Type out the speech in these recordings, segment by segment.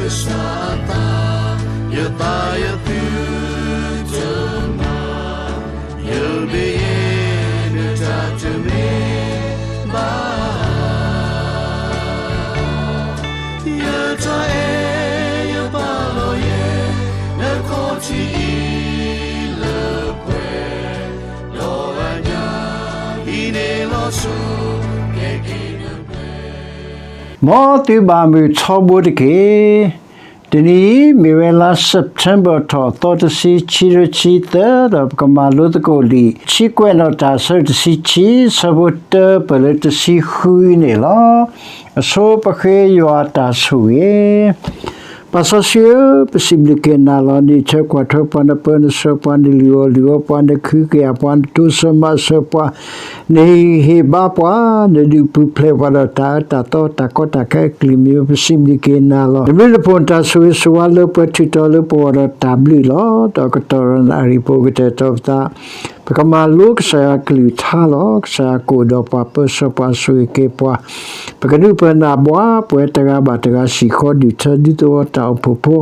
ကစၢ်အသး, ယသးယသုတမၤ, ယမ့ၢ်ယဲ နတၢ်တမ့ၢ်ဘၣ်. ယတၢ်အဲၣ်ယပာ်လီၤယဲ နခီၣ်ထံးအံၤလၢပှဲၤ, ဒီးအညၣ်အံၤန့ၣ်လီၤဆီ ကဲက့ၤနပှဲၤ. မ်သုဘၣ်မုာ်ထီဘိတက့ၢ်. တနံၤအံၤ မ့ၢ်ဝဲလါ September ထီၣ်သီတဆံခံ ဆံသၢ ဒီးပကမၤလိသကိးလံာ် ဆံကွဲးနီၣ်တၢ် အဆၢတဆံခံ ဆၢဖိတၢပၢၢ်လၢတဆံဃုန့ၣ်လီၤ. အဆိပဃ့ယွၤအတၢ်ဆိၣ်ဂ့ၤ. ပၢ်စီဆှံဧၢ, ပစံးဘျုးက့ၤနၤလီၤ. နအံးထွဲကွၢ်ထွဲပှၤ, နပၢနဆှၢပှၤ, နလုၢ်အီၣ်လုၢ်အီပှၤ, နခုကယာ်ပှၤ, နတိစၢၤမၤစၢၤပှၤ, နဟ့ၣ်ဂံၢ်ဟ့ၣ်ဘါပှၤ, နဒုးပူၤဖျဲးပှၤဒီးတၢ်အၢတၢ်သီတၢ်ကီတၢ်ခဲအကလုာ်မံၤ, ပစံးဘျုးက့ၤနၤလီၤ. နဘျုးနဖှိၣ်နတၢ်ဆိၣ်ဂ့ၤဆိၣ်ဝါလၢပှဲၤထုးထီၣ်လၢပဂီၢ်ဒီးတၢ်ဘျုးလီၤ. ဒီးကတီၢ်ဒီးနၣ်ရံၣ်ဖိကတၢၢ်ထီၣ်ပသး ပကမၤလိကစၢ်ယွၤအကလုၢ်ကထါလီၤ. ကစၢ်ယွၤကအိၣ်ဒီးပှၤပၢဆှၢပှၤဆိၣ်ဂ့ၤက့ၤပှၤ, ပကဒုးပၢနၢ်ဘှါပှၤတဂၤဘၣ်တဂၤ စံၣ်ဃီဒုၣ်ထၢဒူသဝီတၢ်အိၣ်ဖှိၣ်ဖိ,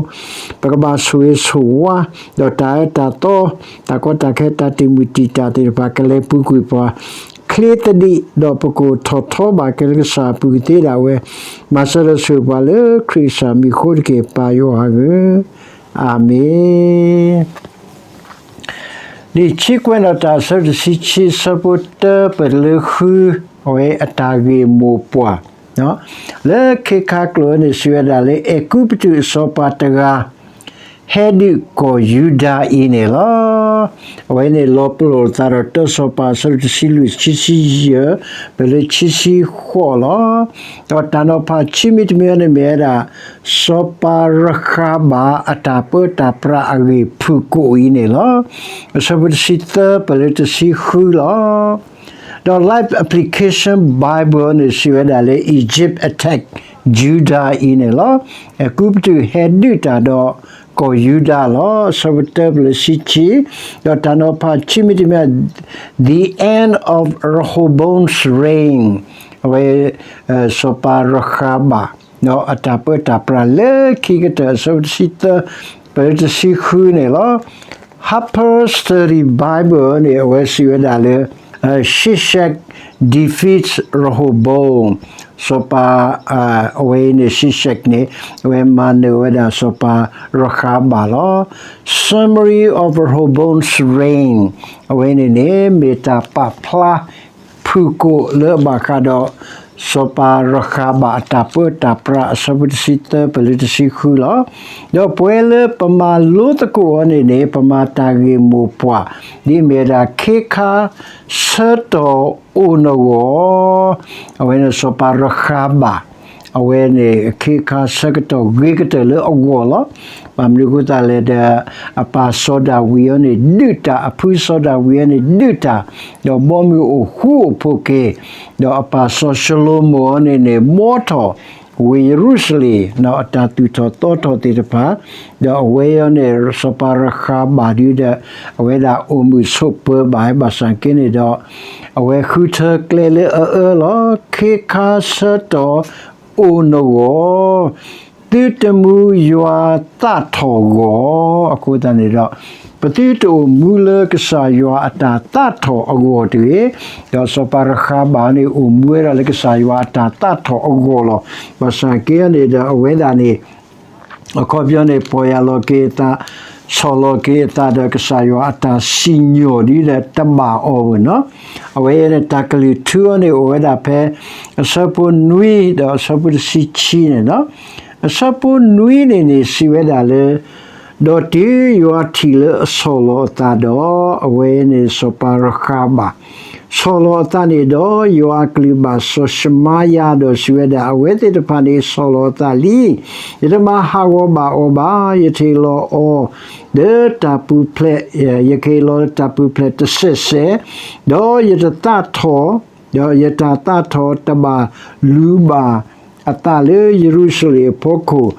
ပကဘၣ်ဆိၣ်ဂ့ၤဆိၣ်ဝါ, ဒီးတၢ်အၢတၢ်သီ တၢ်ကီတၢ်ခဲတၢ်တံာ်မုၢ်တံာ်တာ်သ့ၣ်တဖၣ် ကလဲၤပူၤကွံာ်ပှၤ ချ့သဒံး, ဒီးပကအိၣ်ထီၣ်ထီဘၣ်က့ၤလၢကစၢ်အပူၤကသ့ဒၣ်ဝဲ, မၤစၢၤဒီးဆိၣ်ဂ့ၤပှၤလၢခရံာ်ကစၢ်မံၤအဃိတက့ၢ် ပၢ်ယွၤဧၢ, အၤမ့ၣ်. လံာ်ဆံကွဲးနီၣ်တၢ် အဆၢတဆံခံ ဆၢဖိတၢပၢၢ်လၢဃု, အဝဲအတၢ်ဂ့ၢ်မိၢ်ပှၢ် လၢခ့ခါကျိာ်န့ၣ် စံးဝဲဒၣ်လၢ အဲၤကူပတူးအစီၤပၤတဂၤ ဟဲဒုးကီၢ်ယူဒၤအံၤန့ၣ်လီၤ. အဝဲန့ၣ်လီၤပလိာ်သးဒီးတၢစီၤပၤ အဆၢတဆံလွံၢ် ခံဆံယဲၢ် ပၢၢ်လၢခံဆံဃိးလီၤ. ဒီးတၢ်နီၤဖးခံမံၤတမံၤန့ၣ်မ့ၢ်ဝဲဒၣ် စီၤပၤရဃးဘၣ်အတၢ်ပၢတၢ်ပြးအဂ့ၢ်ဖုၣ်ကိာ်အံၤန့ၣ်လီၤ. အဆၢဖိတဆံသၢ ပၢၢ်လၢတဆံဃုလီၤ. ဒီး Life Application Bible န့ၣ�် စံးဝဲဒၣ်လၢ Egypt attack Judah အံၤန့ၣ်လီၤ. အဲၤကူပတူးဟဲဒုးတၢ်ဒီးကီၢ်ယူဒၤလီၤ. အဆၢဖိတၢ ပၢၢ်လၢဆံခံ, ဒီးတၢ်နီၤဖးခံမံၤတမံၤ The End of Rehoboam's Reign အဝဲ စီၤပၤရဃးဘၣ် ဒီးအတၢ်ပၢတၢ်ပြးလၢခံကတၢၢ် အဆၢဖိတဆံသၢ ပၢၢ်လၢတဆံဃုန့ၣ်လီၤ. Harper Study Bible န့ၣ် အဝဲစံးဝဲဒၣ်လၢ Shishak defeats Rehoboam စီၤပၤ အဝဲအံၤန့ၣ် Shishak န့ၣ် အဝဲမၤနၢၤဝဲဒၣ်စီၤပၤရဃးဘၣ်လီၤ. Summary of Rehoboam's reign အဝဲန့ၣ်န့ၣ် မ့ၢ်တၢ်ပာ်ဖျါ ဖုၣ်ကိာ်လၢအဘၣ်ဃးဒီး စီၤပၤရဃးဘၣ်အတၢ်ပၢတၢ်ပြး အဆၢဖိတဆံသၢ ပၢၢ်လၢတဆံဃုလီၤ. ဒီးပဝဲလၢပမၤလိသကိးအီၤန့ၣ်န့ၣ် ပမၤတၢ်ဂ့ၢ်မိၢ်ပှၢ် ဒ်အမ့ၢ်ဝဲဒၣ် ခ့ခါဆၢကတီၢ်အိၣ်နဂီၢ် အဝဲန့ၣ်စီၤပၤရဃးဘၣ် အဝဲန့ၣ် ခ့ခါဆၢကတီၢ်ဂ့ၤကတၢၢ်လၢအဂီၢ်လီၤ. ဘၣ်မနုၤအဃိသတးလဲၣ်ဒီး အပၢ်စီၤဒၤဝံးအံၤန့ၣ် ဒုးတၢ်, အဖုစီၤဒၤဝံးအံၤန့ၣ် ဒုးတၢ်, ဒီးဘီမုၢ်အိၣ်ဃူအိၣ်ဖိးက့ၤ, ဒီးအပၢ်စီၤၡလိၤမိၣ်အံၤန့ၣ်န့ၣ် ဘှီထီၣ်ဝ့ၢ်ယရူၤၡလ့ၣ်, ဒီးအတၢ်သူၣ်ထီၣ်သီထီၣ်သ့ၣ်တဖၣ်, ဒီးအဝဲအံၤန့ၣ် စီၤပၤရဃးဘၣ်ဒုဒီး အဝဲဒၣ်အိၣ်မုာ်ဆိးပၢၤဘၣ် ဘၣ်ဆၣ်က့န့ၣ်ဒီး အဝဲဃုထၢကျဲလၢအအၢလီၤ. ခ့ခါဆၢကတီၢ်အိၣ်နဂီၢ် သုတမူယွၤသးထီၣ်အဂီၢ်, အဃိသတးန့ၣ်ဒီး ပသုတအိၣ်မူလၢကစၢ်ယွၤအတၢ်သးထီၣ်အဂီၢ်တဂ့ၤ. ဒီးစီၤပၤရဃးဘၣ်န့ၣ် အိၣ်မူဝဲဒၣ်လၢကစၢ်ယွၤအတၢ်သးထီၣ်အဂီၢ်လီၤ. ဘၣ်ဆၣ်က့န့ၣ်ဒီး အဝဲဒၣ်န့ၣ် အခီပညီန့ၣ် ပီၢ်ယၢ်လီၤက့ၤအသး, ဆီၣ်လီၤက့ၤအသးဒီးကစၢ်ယွၤအတၢ်စံၣ်ညီၣ်ဒ်ဒီးတဘၣ်အီၤဝဲနီၤ. အဝဲအံၤန့ၣ် တၢ်ကလုၢ်ထူအံၤန့ၣ် အိၣ်ဝဲဒၣ်ဖဲ အဆၢဖိနွံ ဒီးအဆၢဖိတဆံခံန့ၣ်လီၤ. အဆၢဖိနွံန့ၣ်န့ၣ် စံးဝဲဒၣ်လၢ ဒီးတုၤယွၤထံၣ်လၢအဆီၣ်လီၤအသးဒီး အဝဲန့ၣ်စီၤပၤရဃးဘၣ် ဆီၣ်လီၤအသးန့ၣ်ဒီး ယွၤအကလုၢ်ဘၣ်စီၤၡမါယၤဒီးစံးဝဲဒၣ်, အဝဲသ့ၣ်တဖၣ်န့ၣ်ဆီၣ်လီၤအသးလံ. ယတမၤဟးဂီၤဘၣ်အီၤဘၣ်. ယကဟ့ၣ်လီၤအီၤလၢတၢ်ပူၤဖျဲး, ယကဟ့ၣ်လီၤလၢတၢ်ပူၤဖျဲးတစဲးစဲး, ဒီးယတသးထီၣ်, ဒီးယတၢ်သးထီၣ်တဘၣ်လူၤဘၣ်အသးလၢယရူၤၡလ့ၣ်အဖီခိၣ်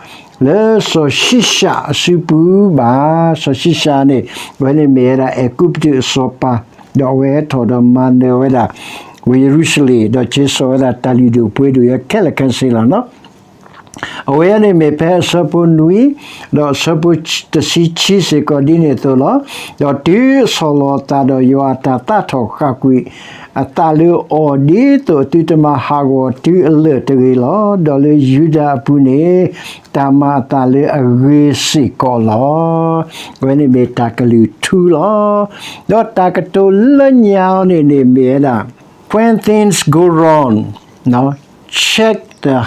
လၢစီၤၡံၣ်ၡၣ်အစုပူၤဘၣ်. စီၤၡံၣ်ၡၣ်န့ၣ် အဝဲန့ၣ်မ့ၢ်ဝဲဒၣ်အဲၤကူပတူးအစီၤပၤ, ဒီးအဝဲဟဲထီၣ်ဒီးမၤနၢၤဝဲဒၣ် ဝ့ၢ်ယရူၤၡလ့ၣ်, ဒီးက့ၤစိာ်ဝဲဒၣ်တၢ်လုၢ်ဒိၣ်ပှ့ၤဒိၣ်ယဲခဲလၢာ်ခဲဆ့လီၤနီၤ. အဝဲန့ၣ်မ့ၢ်ဖဲအဆၢဖိနွံ ဒီးအဆၢဖိတဆံခံစ့ၢ်ကီးဒ်န့ၣ်အသိးလီၤ. ဒီးတုၤအဆီၣ်လီၤအသးဒီးယွၤအတၢ်သးထီၣ်ဃာ်ကွံာ် အသးလၢအီၤဒ်သိးအသုတမၤဟးဂီၤတုၤအလၢာ်တဂ့ၤလီၤ. ဒီးလၢယူဒၤအပူၤန့ၣ် တၢ်မၤအသးလၢအဂ့ၤစ့ၢ်ကီးလီၤ. အဝဲန့ၣ်မ့ၢ်တၢ်ကလုၢ်ထူလီၤ. ဒီးတၢ်ကတိၤလၢညါအီၤန့ၣ်န့ၣ်မ့ၢ်ဝဲဒၣ် When things go wrong, check the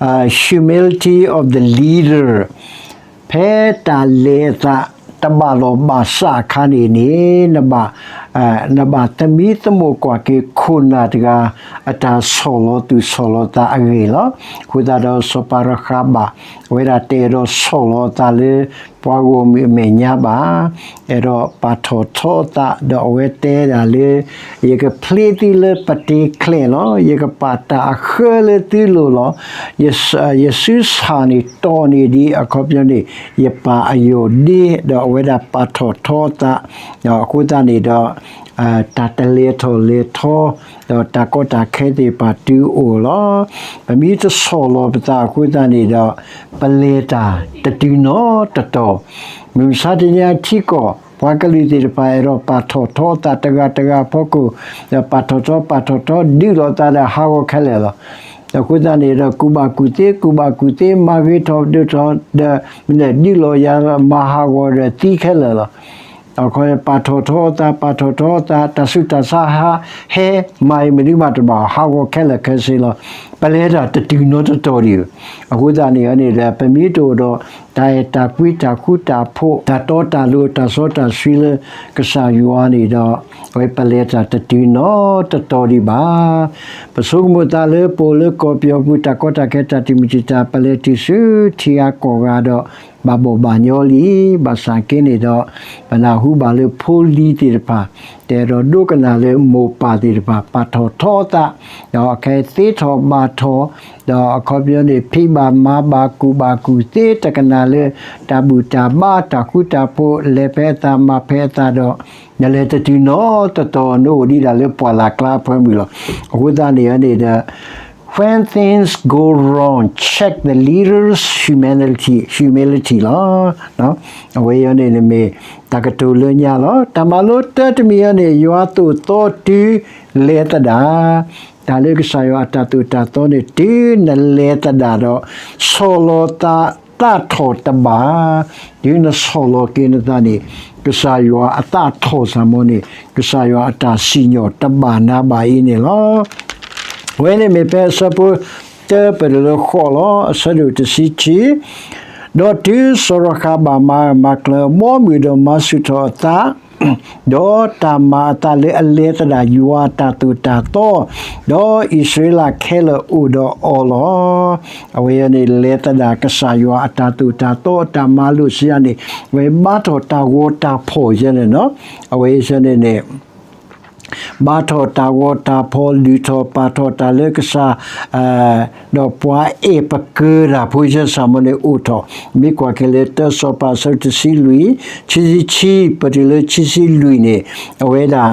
uh, humility of the leader. ဖဲတၢ်လဲၤအသးတဘၣ်လီၢ်ဘၣ်စးအခါန့ၣ်န့ၣ် နဘၣ် နဘၣ်သမံသမိးကွၢ်က့ၤခိၣ်နၢ်တဂၤ အတၢ်ဆီၣ်လီၤသူၣ်ဆီၣ်လီၤသးအဂ့ၢ်လီၤ. အဃိသတးဒီးစီၤပၤရဃၤဘၣ် အဝဲဒၣ်တအဲၣ်ဒိးဆီၣ်လီၤအသးလၢ ပှၤဂီၢ်မုၢ်အမဲာ်ညါဘၣ် အဲၣ်ဒိးပာ်ထီၣ်ထီအသး ဒီးအဝဲတဲဒၣ်လၢ ယကဖျ့သုလၢပတ့ၤချဲးလီၤ. ယကပာ်တၢ်အဃၢလၢသုလိၤလီၤ. ယစုဆၣ်န့ၣ်တီၢ်န့ၢ်ဒံးအခီပညီန့ၣ် ယပၢ်အယီၢ်ဒ့ ဒီးအဝဲဒၣ်ပာ်ထီၣ်ထီအသး အဃိသတးန့ၣ်ဒီး တၢ်တလဲၤထီၣ်လဲၤထီ ဒီးတၢ်ကီတၢ်ခဲသ့ၣ်တဖၣ်တုၤအိၣ်လီၤ. ပမ့ၢ်တဆီၣ်လီၤပသးအဃိသတးန့ၣ်ဒီး ပလဲၤတၢ်တတုၤနီတတီၤ မုၢ်မဆါတနံၤအံၤထံကီၢ် ပှၤကလုာ်သ့ၣ်တဖၣ်အဲၣ်ဒိးပာ်ထီၣ်ထီအသးတဂၤတဂၤအဖီခိၣ် ဒီးပာ်ထီၣ်ထီပာ်ထီၣ်ထီဒုးလိာ်သးဒီးဟးဂီၤခဲလၢာ်လီၤ. အဃိသတးန့ၣ်ဒီးကူၣ်ဘၣ်ကူၣ်သ့ ကူၣ်ဘၣ်ကူၣ်သ့ မၤဂ့ၤထီၣ်ဒိၣ်ထီၣ်ဒီး ဒုးလိာ်ယၤမၤဟးဂီၤဒီးသံခဲလၢာ်လီၤ. အခီပညီ ပာ်ထီၣ်ထီအသး ပာ်ထီၣ်ထီအသး တၢ်ဆူးတၢ်ဆါဟးဟဲ မၤအံၤမနုၤမးတဘၣ် ဟးဂီၤခဲလၢာ်ခဲဆ့လီၤ. ပလဲၤတၢ်တတုၤနီတတီၤဒံးဘၣ်. အဃိသတးန့ၣ်န့ၣ်ဒီး ပမ့ၢ်တအိၣ်ဒီး တၢ်အဲၣ်တၢ်ကွံတၢ်ဃူတၢ်ဖိး တၢ်တီတၢ်လိၤ တၢ်စီတၢ်ဆှံလၢကစၢ်ယွၤန့ၣ်ဒီး အဝဲပလဲၤတၢ်တတုၤနီတတီၤဒံးဘၣ်. ပဆိကမိၣ်သးလၢပအိၣ်လၢကီၢ်ပယီၤပူၤ တၢ်ကီတၢ်ခဲတၢ်တံာ်မုၢ်တံာ်တာ် ပလဲၤတုၤဆူထံဂၤကီၢ်ဂၤဒီး ဘၣ်ဘီၣ်ဘၣ်ညီလံ. ဘၣ်ဆၣ်က့န့ၣ်ဒီး ပနၢ်ဟူဘၣ်လၢဖိလံၤသ့ၣ်တဖၣ် တအဲၣ်ဒိးဒိကနၣ်လၢမိၢ်ပၢ်သ့ၣ်တဖၣ် ပာ်ထီၣ်ထီအသး ဒီးခဲအံၤသ့ထီၣ်ဘၣ်ထီၣ် ဒီးအခီပညီန့ၣ် ဖံးဘၣ်မၤဘၣ်ကူၣ်ဘၣ်ကူၣ်သ့ တကနၣ်လၢတၢ်ဘူၣ်တၢ်ဘါ တၢ်ဃူတၢ်ဖိး လဲၤဖဲအသးမၤဖဲအသးဒီး နလဲၤတတုၤနီတတီၤ နအိၣ်ဒံးဒၣ်လၢပှၢ်လၢ်ကျါအဖၢမုၢ်လီၤ. အဃိသတးန့ၣ်န့ၣ်ဒီး When things go wrong, check the leader's humility, humility လီၤ. အဝဲအံၤန့ၣ်မ့ၢ်တၢ်ကတိၤလၢညါလီၤ. တၢ်မၤလိတၢတမံၤအံၤန့ၣ် ယွၤသိၣ်သီတုၤလဲၤသဒၣ်, တၢ်လၢကစၢ်ယွၤအတၢ်သိၣ်တၢ်သီန့ၣ် တုၤနလဲၤသဒၣ်ဒီး ဆီၣ်လီၤသးသးထီၣ်တဘၣ်, တုၤနဆီၣ်လီၤက့ၤနသးန့ၣ် ကစၢ်ယွၤအသးထီၣ်စ့ၢ်မ့ၢ်န့ၣ် ကစၢ်ယွၤအတၢ်စံၣ်ညီၣ်တဘၣ်နၤဘၣ်အံၤန့ၣ်လီၤ. အဝဲန့ၣ်မ့ၢ်ဖဲအဆၢဖိတၢပတုၤလၢဃိးလီၤ. အဆၢဒိၣ်တဆံခံ, ဒီးတုၤစီၤရဃၤဘၣ်မၤအၢမၤကျၢၤအဘီအမုၢ်ဒီးမၤဆူၣ်ထီၣ်အသး, ဒီးတၢ်မၤအသးလၢအလဲၤသဒၣ်ယွၤအတၢ်သိၣ်တၢ်သီ, ဒီးအံၣ်စရ့လးခဲလၢာ်အိၣ်ဒီးအီၤလီၤ. အဝဲအံၤန့ၣ် လဲၤသဒၣ်ကစၢ်ယွၤအတၢ်သိၣ်တၢ်သီအတၢ်မၤလိာ်စံးယၤန့ၣ် အဝဲဘါထီၣ်တၢ်ဂီၤတၢ်ဖီၣ်ယဲန့ၣ်နီၤ, အဝဲအံၤန့ၣ်န့ၣ် ဘါထီၣ်တၢ်ဂီၤတၢ်ဖီၣ် လုၢ်ထီၣ်ပာ်ထီၣ်တၢ်လၢကစၢ် ဒီးပှၤအဲၣ်ပကၢၤတၢ်ဖိယဲစ့ၢ်မ့ၢ်န့ၣ်အိၣ်ထီၣ်, မ့ၢ်ကွၢ်က့ၤလၢတၢစီၤပၤအဆၢတဆံလွံၢ်, ခံဆံခံ ပတုၤလၢခံဆံလွံၢ်န့ၣ် အဝဲဒၣ်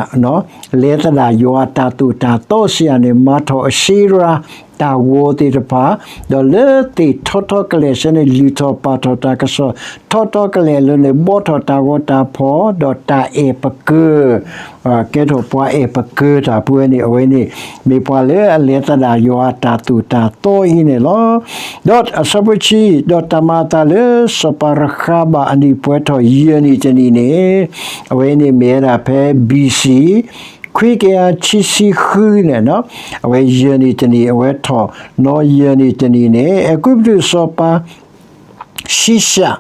လဲၤသဒၣ်ယွၤအတၢ်သိၣ်တၢ်သီစံးယၤန့ၣ် မၤထီၣ်အၡ့ရၤ တၢ်ဂီၤသ့ၣ်တဖၣ်, ဒီးလၢသ့ၣ်ထီထီကလဲာ်ဆၢန့ၣ် လုၢ်ထီၣ်ပာ်ထီၣ်တၢ်ကစီၣ်ထီထီကလဲာ်လၢန့ၣ် ဘီထီၣ်တၢ်ဂီၤတၢ်ဖီၣ် ဒီးတၢ်အဲၣ်ပကၢၤ ကဲထီၣ်ပှၤအဲၣ်ပကၢၤတၢ်ဖိဝဲန့ၣ် အဝဲန့ၣ် မ့ၢ်ပှၤလၢအလဲၤသဒၣ်ယွၤအတၢ်သိၣ်တၢ်သီအံၤန့ၣ်လီၤ. ဒီးအဆၢဖိဆံ, ဒီးတၢ်မၤအသးလၢစီၤပၤရဃၤဘၣ်အနံၣ်ပှဲၤထီၣ်ယဲၢ်နံၣ်တနံၣ်န့ၣ်, အဝဲန့ၣ်မ့ၢ်ဝဲဒၣ်ဖဲ ဘီ စံ ခွံကယၤခံဆံဃုန့ၣ်, အဝဲယဲၢ်နံၣ်တနံၣ် အဝဲထီၣ်နီၤယဲၢ်နံၣ်တနံၣ်န့ၣ် အဲၤကူပတူးစီၤပၤ ၡံၣ်ၡၣ်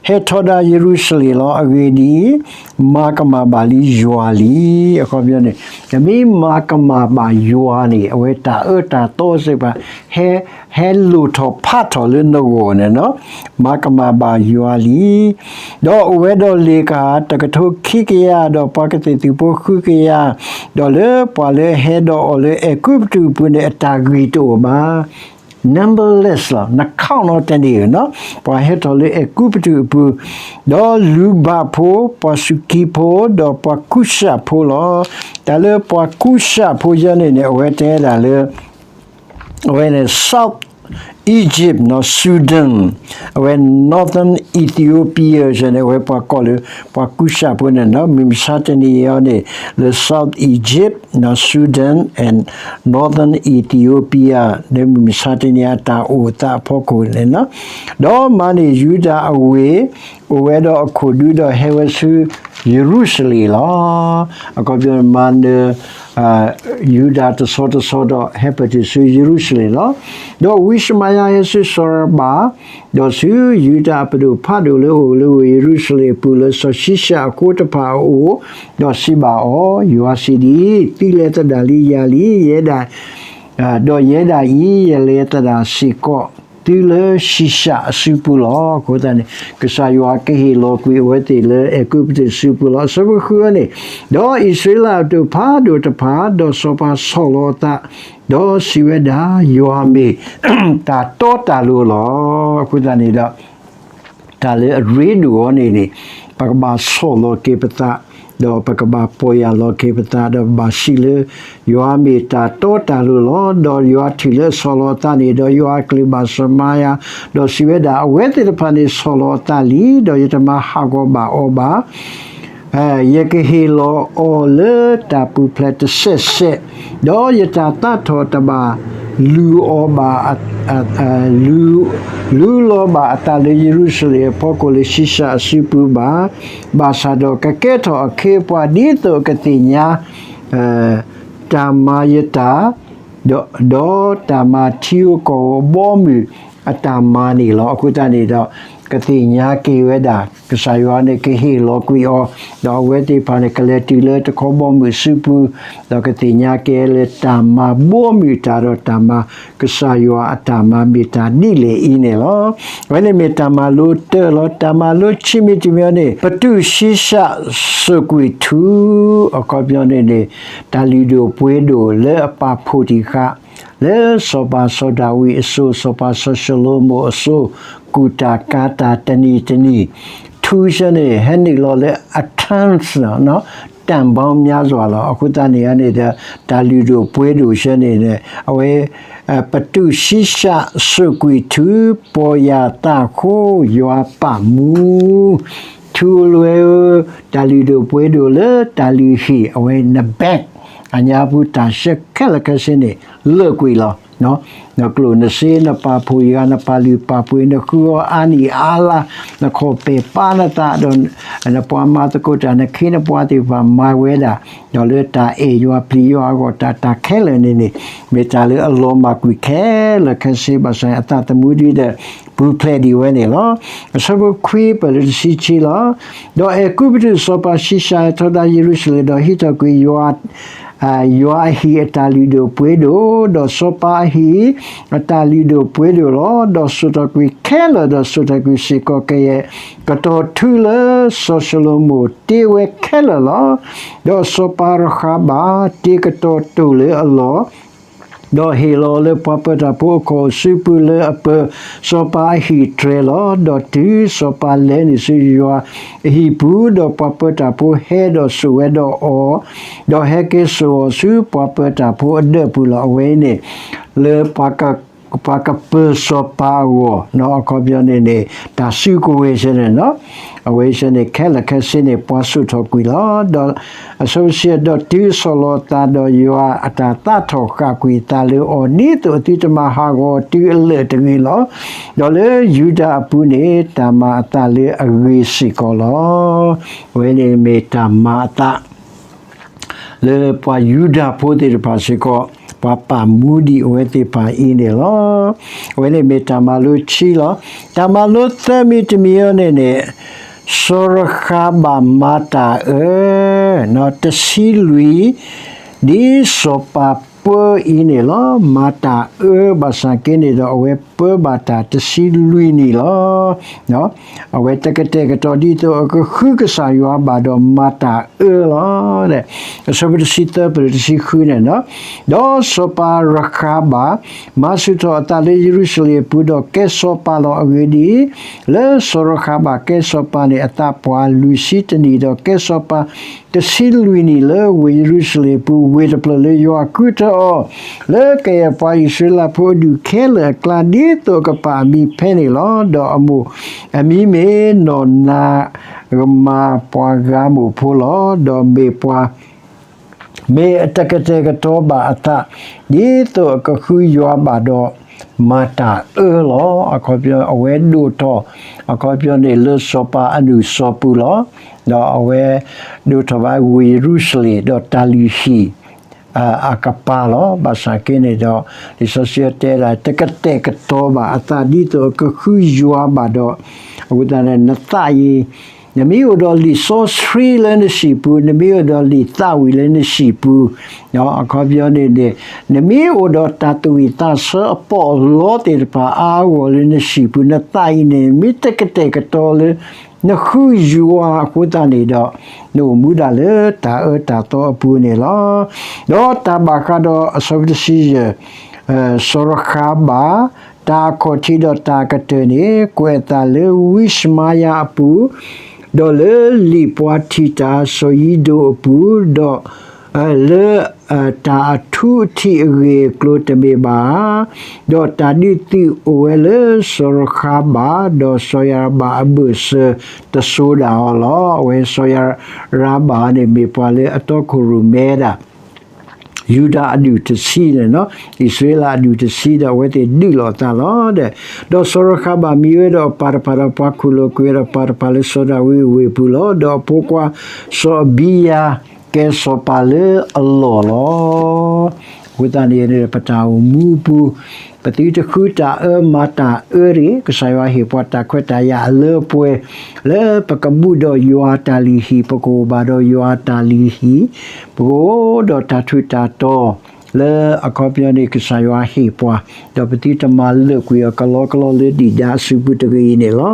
ဟဲထီဒါယရူၤၡလ့ၣ်လီၤ. အဂ့ၢ်ဒ်အံၤ, မၤကမၣ်ဘၣ်လံယွၤလံ. အခီပညီန့ၣ် နမ့ၢ်မၤကမၣ်ဘၣ်ယွၤန့ၣ် အဝဲတၢ်အၢတၢ်သီစ့ၢ်ကီး ဟဲ ဟဲလိၣ်ထီၣ်ဖးထီၣ်လၢနဂီၢ်န့ၣ်နီၤ, မၤကမၣ်ဘၣ်ယွၤလံ. ဒီးအိၣ်ဝဲဒီးလ့ၣ်ကဟၣ်တကထိခံကယၤ ဒီးပှၤကသ့ၣ်သုးဖိဃုကယၤ, ဒီးလၢပှၤလၢဟဲဒီးအီၤလၢအဲၤကူပတူးအပူၤန့ၣ် အတၢ်ဂံၢ်တအိၣ်ဘၣ်. numberless လီၤ, န count နီတန့ၢ်နီၤ, ပှၤဟဲထီၣ်လၢအဲၤကူပတူးအပူၤ, ဒီးလူၤဘၣ်ဖိ ပှၤစူၢ်ကံဖိ ဒီးပှၤကူၡးဖိလီၤ. တၢ်လၢပှၤကူၡးဖိယဲန့ၣ်န့ၣ် အဝဲတဲဒၣ်လၢ အဝဲန့ၣ် south Egypt နီၣ် Sudan, အဝဲ Northern Ethiopia န့ၣ် အဝဲပှၤကိးလၢ ပှၤကူၡးဖိန့ၣ်နီၣ် မုၢ်မဆါတနံၤအံၤန့ၣ် လၢ South Egypt နီၣ် Sudan and Northern Ethiopia လၢမုၢ်မဆါတနံၤအတၢ်အိၣ်သးအဖီခိၣ်န့ၣ်နီၣ်, ဒီးမၤန့ၢ်ယူဒၤအဝ့ၢ် အိၣ်ဝဲဒီးအခိၣ်ဒူဒီးဟဲဝဲဆူယရူၤၡလ့ၣ်လီၤ. အခီပညီမၤနၢၤ ယူဒၤတဆီတဆီဒီးဟဲပတုာ်ဆူယရူၤၡလ့ၣ်လီၤ. ဒီးဝံၡမၤယၤဟဲဆူစီၤရဘၤ, ဒီးဆူယူဒၤအပဒိၣ်ဖးဒိၣ်လၢအအိၣ်လၢဝ့ၢ်ယရူၤၡလ့ၣ်အပူၤလၢစီၤၡံၡၢ်အဃိတဖၣ်အအိၣ်, ဒီးစံးဘၣ်အီၤ, ယွၤစံးဒ်အံၤ, သုလဲၤသဒၣ်လံယၤလံ, ယဲဒၣ် ဒီးယဲဒၣ်အံၤ ယလဲၤသဒၣ်စ့ၢ်ကီးသုလၢၡံၡၢ်အစုပူၤလီၤ. အဃိသတးန့ၣ် ကစၢ်ယွၤကဟ့ၣ်လီၤကွံာ်အဝဲသ့ၣ်လၢအဲၤကူပတူးစုပူၤလီၤ. အဆၢဖိဃုန့ၣ်, ဒီးအံၣ်စရ့လးအပဒိၣ်ဖးဒိၣ်တဖၣ်, ဒီးစီၤပၤဆီၣ်လီၤအသး, ဒီးစံးဝဲဒၣ်, ယွၤမ့ၢ်တၢ်တီတၢ်လိၤလီၤ. အဃိသတးန့ၣ်ဒီး တၢ်လၢအရ့ဒိၣ်အီၤန့ၣ်န့ၣ်, ပကဘၣ်ဆီၣ်လီၤက့ၤပသး, ဒီးပကဘၣ်ပီၢ်ယၢ်လီၤက့ၤပသး, ဒီးပဘၣ်စံးလၢ ယွၤမ့ၢ်တၢ်တီတၢ်လိၤလီၤ. ဒီးယွၤထံၣ်လၢအဆီၣ်လီၤအသးန့ၣ်, ဒီးယွၤအကလုၢ်ဘၣ်စီၤမၤယၤ, ဒီးစံးဝဲဒၣ်, အဝဲသ့ၣ်တဖၣ်န့ၣ်ဆီၣ်လီၤအသးလံ, ဒီးယတမၤဟးဂီၤဘၣ်အီၤဘၣ်. ယကဟ့ၣ်လီၤအီၤလၢတၢ်ပူၤဖျဲးတစဲးစဲး, ဒီးယတၢ်သးထီၣ်တဘၣ်လူၤအီၤဘၣ်, လူၤလီၤဘၣ်အသးလၢယရူၤၡလ့ၣ်အဖီခိၣ်လၢၡံၡၢ်အစုပူၤဘၣ်. ဘၣ်ဆၣ်ဒီးကကဲထီၣ်အခ့အပှၤဒ်သိးအကသ့ၣ်ညါ တၢ်မၤယတၢ်, ဒီးတၢ်မၤထံဧိၤကီၢ်ဧိၤအဘီအမုၢ်အတၢ်မၤန့ၣ်လီၤ. အဃိသတးန့ၣ်ဒီး ကသ့ၣ်ညါက့ၤဝဲဒၣ် ကစၢ်ယွၤန့ၣ်ကဟ့ၣ်လီၤကွံာ်အီၤ, ဒီးအဝဲသ့ၣ်တဖၣ်န့ၣ် ကလဲၤတုၤလၢတခီဘီမုၢ်အစုပူၤ, ဒီးကသ့ၣ်ညါက့ၤလၢတၢ်မၤဘီမုၢ်တၢ်ဒီးတၢ်မၤကစၢ်ယွၤအတၢ်မၤမ့ၢ်တၢ်ဒ်လဲၣ်အံၤန့ၣ်လီၤ. အဝဲန့ၣ်မ့ၢ်တၢ်မၤလိတၢၢ်လီၤ. တၢ်မၤလိဆံးမံၤတမံၤန့ၣ် ပတူၢ်ၡံၡၢ်စိာ်ကွံာ်ထူ, အခီပညီန့ၣ်န့ၣ် တၢ်လုၢ်ဒိၣ်ပှ့ၤဒိၣ်လၢအပာ်ဖှိၣ်တံၢ်ဃာ် လၢစီၤပၤစီၤဒၤဝံးအစိၤ, စီၤပၤစီၤၡလိၤမိၣ်အစိၤ, ကူၣ်တၢ်ကၤတၢ်တနံၤတနံၤ, ထူဆၢန့ၣ် ဟဲနုာ်လီၤလၢအ tons နီၣ်, တၣ်ဘီများစွာ လီၤ. အဃိသတးန့ၣ်န့ၣ်ဒီး တၢ်လုၢ်ဒိၣ်ပှ့ၤဒိၣ်ဆၢန့ၣ်န့ၣ် အဝဲ ပတူၢ်ၡံၡၢ်စိာ်ကွံာ်ထူ, ပီၢ်ယၢ်သးအဃိ ယွၤပာ်မူ ထူလွဲဧၢ, တၢ်လုၢ်ဒိၣ်ပှ့ၤဒိၣ်လၢတၢ်လုၢ်ဟံၣ် အဝဲန bank အညါပူၤတၢ်ဆၢခဲလၢာ်ခဲဆ့န့ၣ် လၢာ်ကွံာ်လီၤ. နကျိၣ်နစ့ နပာ်ဖှိၣ်ယၢ် နပာ်လုၢ်ပာ်ပှ့ၤ နဃုအီၤအါနံၣ်အါလါ နခီၣ်ပဲာ်ပာ်နသးဒီး နပှၤမၤသကိးတၢ် နခ့နပှၤသ့ၣ်တဖၣ်မၤဝဲဒၣ် ဒီးလၢတၢ်အဲၣ်ယွၤပျံၤယွၤအဂီၢ် တၢ်တၢ်ခဲလၢာ်န့ၣ်န့ၣ် မ့ၢ်တၢ်လၢအလီၤမၢ်ကွံာ်ခဲလၢာ်ခဲဆ့ ဘၣ်ဆၣ်အသးသမူဒ်ဒီး ပူၤဖျဲးဒံးဝဲန့ၣ်လီၤ. အဆၢဖိခွံ ပၢၢ်လၢတဆံခံလီၤ. ဒီးအဲၤကူပတူးစီၤပၤၡံၡၢၣ် ဟဲထီဒါယရူၤၡလ့ၣ် ဒီးဟံးထီၣ်ကွံာ်ယွၤ ယွၤအဟံၣ်အတၢ်လုၢ်ဒိၣ်ပှ့ၤဒိၣ်, ဒီးစီၤပၤအဟံၣ်အတၢ်လုၢ်ဒိၣ်ပှ့ၤဒိၣ်လီၤ. ဒီးစိာ်ထီၣ်ကွံာ်ခဲလၢာ်, ဒီးစိာ်ထီၣ်ကွံာ်စ့ၢ်ကီးကယဲၢ် ကတီၤထူလၢစီၤၡလိၤမိၣ်တ့ဝဲခဲလၢာ်လီၤ. ဒီးစီၤပၤရဃးဘၣ်တ့ကတီၤတိၢ်လၢအလီၢ် ဒီးဟ့ၣ်လီၤလၢပှၤပၢၤတၢ်ဖိအခိၣ်အစုပူၤလၢအပၢၤ, စီၤပၤအဟံၣ်တြဲၤလီၤ. ဒီးတုၤစီၤပၤလဲၤနုာ်ဆူယွၤအဟံၣ်ပူၤ, ဒီးပှၤပၢၤတၢ်ဖိဟဲဒီးစိာ်ဝဲဒီးအီၤ, ဒီးဟဲက့ၤစိာ်အီၤဆူပှၤပၢၤတၢ်ဖိအဒၢးပူၤလီၤ. အဝဲအံၤန့ၣ် လၢ ပှၤကပၢၤစီၤပၤအဂီၢ် အခီပညီန့ၣ်န့ၣ် တၢ်စုကဝဲၤဆၢန့ၣ်လီၤ. အဝဲဆၢန့ၣ် ခဲလၢာ်ခဲဆ့န့ၣ် ပှၤစိာ်ထီၣ်ကွံာ်လီၤ. ဒီးအဆၢဖိဆံ ဒီးတုၤဆီၣ်လီၤသးဒီးယွၤအတၢ်သးထီၣ်ဃာ်ကွံာ်သးလၢအီၤ ဒ်သိးအသုတမၤဟးဂီၤတုၤအလၢာ်တဂ့ၤလီၤ. ဒီးလၢယူဒၤအပူၤန့ၣ် တၢ်မၤအသးလၢအဂ့ၤစ့ၢ်ကီးလီၤ. အဝဲန့ၣ်မ့ၢ်တၢ်မၤအသး လၢပှၤယူဒၤဖိသ့ၣ်တဖၣ်စ့ၢ်ကီး ပှၤပာ်မူဒံးအဝဲသ့ၣ်တဖၣ်အံၤန့ၣ်လီၤ. အဝဲန့ၣ်မ့ၢ်တၢ်မၤလိခံလီၤ. တၢ်မၤလိသၢမံၤတမံၤအံၤန့ၣ်န့ၣ် စီၤရဃးဘၣ်မၤတၢ်အၢ တဆံလွံၢ် ဒ်စီၤပၤပၢအံၤန့ၣ်လီၤ. မၤတၢ်အၢဘၣ်ဆၣ်က့န့ၣ်ဒီး အဝဲပၢဘၣ်တၢ်တဆံလွံၢ်နံၣ်လီၤ. အဝဲတကတဲာ်ကတီၤဒ်သိးအကဃုကစၢ်ယွၤဘၣ်ဒီးမၤတၢ်အၢလီၤ. အဆၢဖိတဆံသၢ ပၢၢ်တဆံဃုန့ၣ်လီၤ. ဒီးစီၤပၤရဃးဘၣ် မၤဆူၣ်ထီၣ်အသးလၢယရူၤၡလ့ၣ်အပူၤ ဒီးကဲစီၤပၤလီၤ. အဂ့ၢ်ဒ်အံၤ, လၢစီၤရဃးဘၣ်ကဲစီၤပၤန့ၣ် အသးပှၢ်လွံၢ်ဆံတနံၣ်, ဒီးကဲစီၤပၤတဆံလွံၢ်နံၣ်လၢဝ့ၢ်ယရူၤၡလ့ၣ်အပူၤ, ဝ့ၢ်တဖျၢၣ်လၢယွၤအဃုထၢ ဒီးလၢကယဲၢ်ပှၤအံၣ်စရ့လးဖိအဒူၣ်ခဲလၢာ်အကျါ ဒ်သိးအကပာ်အမံၤဖဲန့ၣ်လီၤ. ဒီးအမိၢ်အမံၤမ့ၢ်နီၢ်နၤ ကမၤပှၤဂၤမိၢ်ဖိလီၤ. ဒီးမ့ၢ်ပှၤ မ့ၢ်အတကတဲာ်ကတီၤဘၣ်အသး ဒ်သိးအကဃုယွၤဘၣ်ဒီး မၤတၢ်အၢလီၤ. အခီပညီ အဝဲဒိၣ်ထီၣ် အခီပညီန့ၣ် လၢစီၤပၤအနုာ်စီၤပူၤလီၤ. ဒီးအဝဲဒိၣ်ထီၣ်ဘၣ်ဝ့ၢ်ယရူၤၡလ့ၣ် ဒီးတၢ်လုၢ်ဟံၣ် အကပၤလီၤ. ဘၣ်ဆၣ်က့န့ၣ်ဒီး လံာ်စီဆှံတဲဒၣ် တကတဲာ်ကတီၤဘၣ်အသး ဒ်သိးအကဃုယွၤဘၣ်ဒီး အဃိသတးန့ၣ် နသးအံၤ နမ့ၢ်အိၣ်ဒီးလံာ်စီဆှံလၢနဟံၣ်ပူၤ, နမ့ၢ်အိၣ်ဒီးလံာ်သးဝံၣ်လၢနဟံၣ်ပူၤ, အခီပညီန့ၣ်န့ၣ် နမ့ၢ်အိၣ်ဒီးတၢ်သူၣ်ဝံၣ်သးဆၢအပီးအလီသ့ၣ်တဖၣ်အါအါဂီၢ်ဂီၢ်လၢနဟံၣ်ပူၤ, နသးအံၤန့ၣ် မ့ၢ်တကတဲာ်ကတီၤလၢ နဃုယွၤအဃိသတးန့ၣ်ဒီး နအိၣ်မူဒၣ်လၢတၢ်အၢတၢ်သီအပူၤန့ၣ်လီၤ. ဒီးတၢ်ဘၣ်ဃးဒီးအဆၢဖိတဆံယဲၢ် စီၤရဃၤဘၣ် တၢ်အခီၣ်ထံးဒီးတၢ်ကတၢၢ်န့ၣ် ကွဲးအသးလၢဝံၡမါယၤအပူၤ, ဒီးလၢလံာ်ပှၤထံၣ်တၢ်စီၤယံၤဒိၣ်အပူၤ, ဒီး လၢ တၢ်အထူအထံးအဂ့ၢ်အကျိၤတမ့ၢ်ဘၣ်ဧါ. ဒီးတၢ်ဒုးသုးအိၣ်ဝဲလၢစီၤရဃၤဘၣ် ဒီးစီၤယၤရဘၣ်အဘၢၣ်စၢၤတစိၤဒၣ်အီၤလီၤ. အဝဲစီၤယၤရဘၣ်န့ၣ် မ့ၢ်ပှၤလၢအတီခိၣ်ရိၣ်မဲဒၣ် ယူဒၤအဒူၣ်တဆံန့ၣ်, အံၣ်စရ့လးအဒူၣ်တဆံဒီး အဝဲသ့ၣ်ဒုးလိာ်အသးလီၤ. ဒီးစီၤရဃၤဘၣ်မံဝဲဒီးအပၢ်တဖၣ်ဒီးပှၤခိၣ်လိာ်ကွဲဒီးပၢ်တဖၣ်လၢစီၤဒၤဝံးအဝ့ၢ်အပူၤလီၤ. ဒီးအဖိခွါစီၤအဘံယၤကဲစီၤပၤလၢအလီၢ်လီၤ. အဃိသတးန့ၣ် ပတၢ်အိၣ်မူအပူၤ ပသုတဃုတၢ်အၢမၤတၢ်အၢတဂ့ၤ. ကစၢ်ယွၤဟ့ၣ်ပှၤတၢ်ခွဲးတၢ်ယာ်အလၢအပှဲၤ လၢပကဘူးဒီးယွၤအတၢ်လုၢ်ဟံၣ်, ပကအိၣ်ဘၣ်ဒီးယွၤအတၢ်လုၢ်ဟံၣ်, ပကအိၣ်ဒီးတၢ်ထူးတၢ်တီၤ လၢအခီပညီန့ၣ် ကစၢ်ယွၤဟ့ၣ်ပှၤ, ဒီးပသုတမၤလၢာ်ကွံာ်အီၤကလီကလီလၢဒုၣ်ဒါအစုပူၤတဂ့ၤအံၤန့ၣ်လီၤ.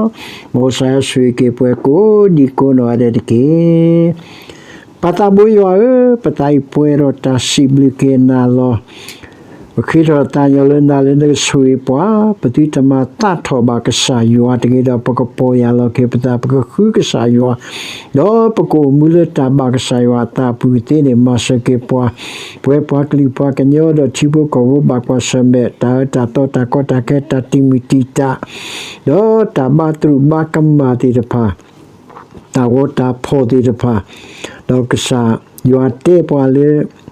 မ်ကစၢ်ယွၤဆိၣ်ဂ့ၤက့ၤပှၤကိးဒံကိးနီၢ်ဂၤဒဲးတက့ၢ်. ပၢ်သးဘိယွၤဧၢ, ပသးအံၤပှဲၤဒီးတၢ်စံးဘျုးက့ၤနၤလီၤ. ပဃ့ထီၣ်သးညီလၢနၤလၢနကဆိၣ်ဂ့ၤပှၤ, ပသုတမၤသးထီၣ်ဘၣ်ကစၢ်ယွၤတဂ့ၤဒီး ပကပီၢ်ယၢ်လီၤက့ၤပသး, ပကဃုကစၢ်ယွၤ, ဒီးပကအိၣ်မူလၢတၢ်ဘၣ်ကစၢ်ယွၤအသးအပူၤသ့န့ၣ် မၤစၢၤက့ၤပှၤ, ပဝဲပှၤကလုာ်ပှၤကညီဒီးထံဖိကီၢ်ဖိဘၣ်ကွၢ်ဆၢၣ်မဲာ် တၢ်အၢတၢ်သီတၢ်ကီတၢ်ခဲတၢ်တံာ်မုၢ်တံာ်တာ် ဒီးတၢ်ဘါတြူးဘါကမၣ်သ့ၣ်တဖၣ် တၢ်ဂီၤတၢ်ဖီၣ်သ့ၣ်တဖၣ်, ဒီးကစၢ်ယွၤတဲပှၤလၢ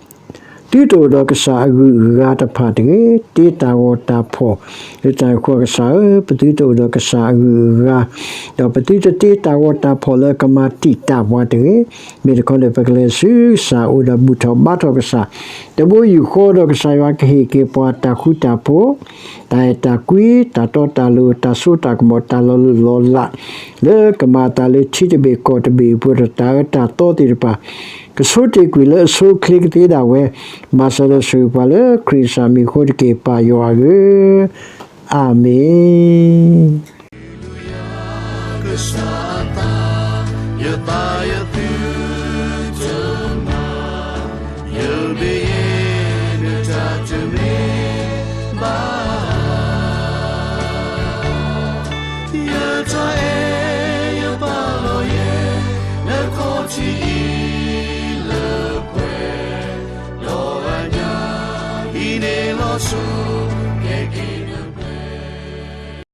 သုတအိၣ်ဒီးကစၢ်အဂုၤအဂၤတဖၣ်တဂ့ၤ, တ့တၢ်ဂီၤတၢ်ဖီၣ်လၢတၢ်အံၤအဃိ ကစၢ်ဧၢ, ပသုတအိၣ်ဒီးကစၢ်အဂုၤအဂၤ, ဒီးပသုတတ့တၢ်ဂီၤတၢ်ဖီၣ်လၢအကမၤတံာ်တာ်ပှၤတဂ့ၤ. မ့ၢ်တခီန့ၣ် ပကလဲၤဆူကစၢ်အအိၣ်ဒီးဘူၣ်ထီၣ်ဘါထီၣ်ကစၢ်, တဘိယူၢ်ဃီဒီးကစၢ်ယွၤကဟ့ၣ်က့ၤပှၤတၢ်ဃူတၢ်ဖိး, တၢ်အဲၣ်တၢ်ကွံ, တၢ်တီတၢ်လိၤ, တၢ်စိတၢ်ကမီၤ, တၢ်လီၤလိၢ်လီၤလး, လၢကမၤအသးလၢထံတဘ့ၣ်ကီၢ်တဘ့ၣ်အပူၤဒီး တၢ်အၢတၢ်သီသ့ၣ်တဖၣ်, ကဆိတ့ၢ်ကွံာ်လၢအဆိအချ့ကသ့ဒၣ်ဝဲ, မၤစၢၤဒီးဆိၣ်ဂ့ၤပှၤလၢခရံာ်ကစၢ်မံၤအဃိတက့ၢ် ပၢ်ယွၤဧၢ, အၤမ့ၣ်.